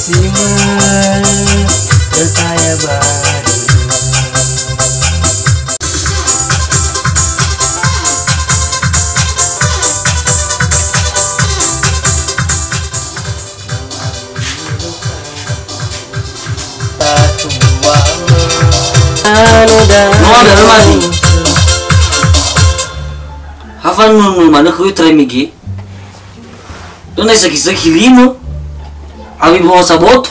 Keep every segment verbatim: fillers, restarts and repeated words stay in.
Lima, percaya baru. No ada rumah ni. Hafal nunu mana kui try migi. Dona sakit-sakit lima. Abi bawa saboto.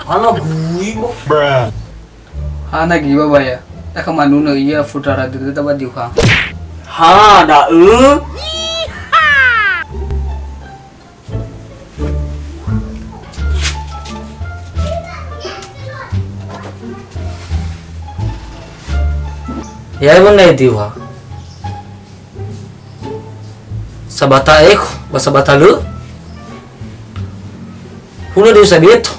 Hana gui mo. Hana gui baba ya. Tak manuna iya fudara dede taba diuha. Ha, da'ö. Ya, ibu nai diuha. Sabata ekhu, ba sabata lö. Hulö deu sabeto.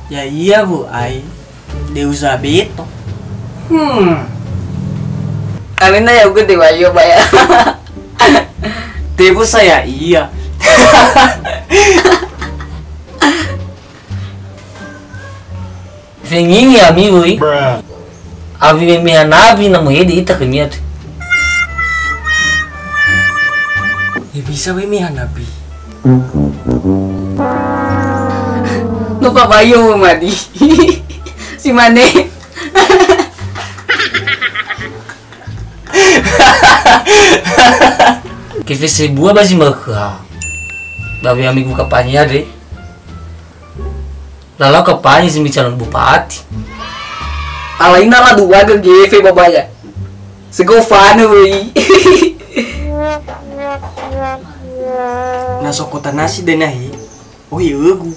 Ya'ia wu'ai deu sabeto. Hmm. Alena ya uga dewa iyo baya. Tebu saya iya. Fengingi ami wöi. Awi memeha nabi na muhede ita khönia tu. Ya bisa wöi meha nabi. No pabayo madi. Si mane. Kefese bua ba zi ma'ökhöha. Ba we ami gu kampanye andre. Lalau kampanye si micalon bupati. Alaina la dua ge gefe babaya. Sego fanö wöi. Na so kota nasi dena he. Ohi ögu.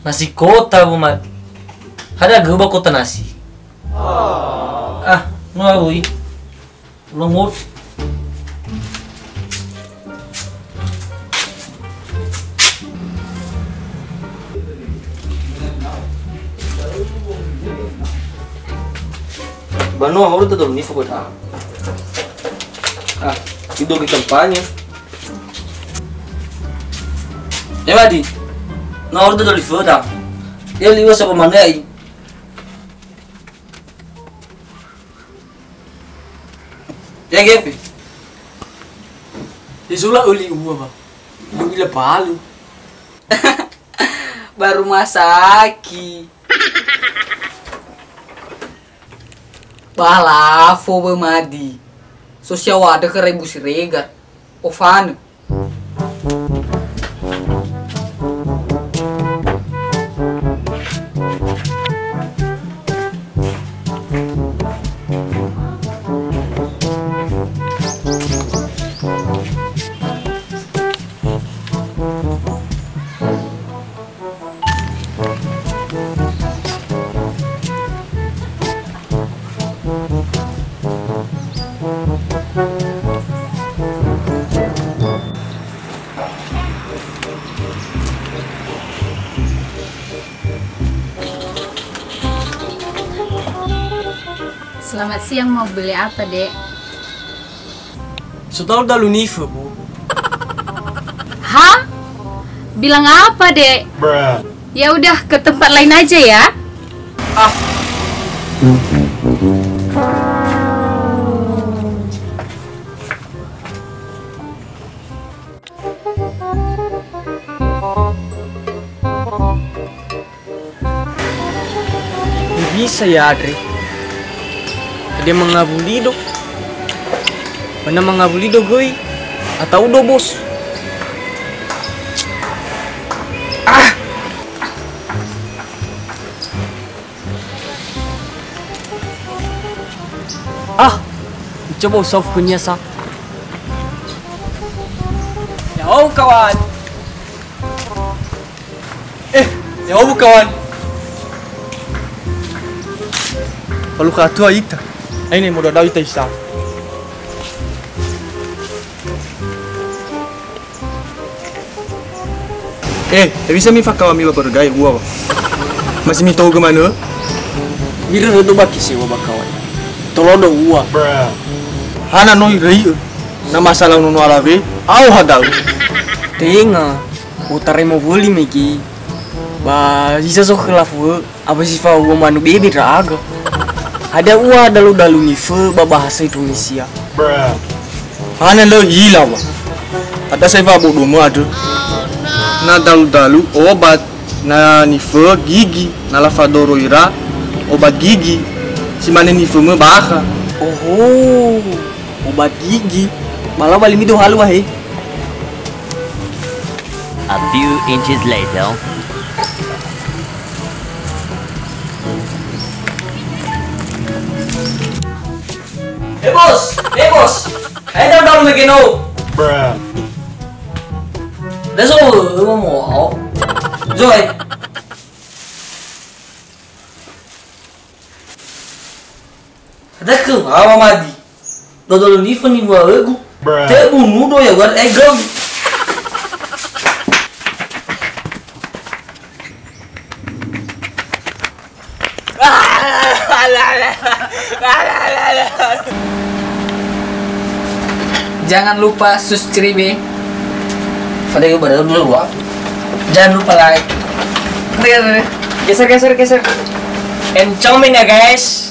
Nasi kota bu mati. Hada gö ba kota nasi. Ah, no awöi. Ulang mut. Ba no haulu ta dalu nifu kota. Ah, ido gi kampanye. Eh, Madi. No haulu ta dalu nifu kota. Ya liwa sapa mana ai? Ya, Gefi. Ya, sula öli ua, Bang. Lu ila palu. Ba rumah sakit. Ba lafo ba Madi. So siawa ada ke rebu Siregar. Ofanö. Selamat siang, mau beli apa, Dek? So talu dalu nifu, Bu. Hah? Bilang apa, Dek? Ya udah, ke tempat lain aja ya. Ah. Bisa ya, Adri. Dia mangawuli do. Mana mangawuli do göi. Atau do, Bos. Ah. Ah, coba usah punya sa. Ya'o, kawan. Eh, ya'o, kawan. Falukha atua ita. Aine modadao ita isa. Eh, hewisa mifakawa miwa bergai ua, wa? Masih mitau ke mana? Mira do baki sewa bakawan. Tolodo ua. Hana no irei'ö. Na masalah nono alawe, au hadau. Tenga, otarai mowöli mege. Ba zi so khöla fö'ö, awö zi fahuhuo manu bebe ndra'aga. Hadia ua dalu-dalu nifö ba bahasa Indonesia? Hana lö i'ila wa. Ada saya fa bodo mö andrö. Na dalu-dalu obat, na nifö gigi, na lafadoro ira obat gigi, si mane nifö mö bakha. Oho, obat gigi. Bala bali mido halu wahe. A few inches later. Eh bos, eh bos. Ayo daun-daun lagi no. Bruh. Dah so, mau. Joy. Ada ke hawa madi. Dodol nifö niŵa'ögu. Bruh. Tebu nudo ya wan egem. Jangan lupa subscribe. Pada yuk, pada dulu, Bang. Jangan lupa like. Geser, geser, geser. And comment ya, guys.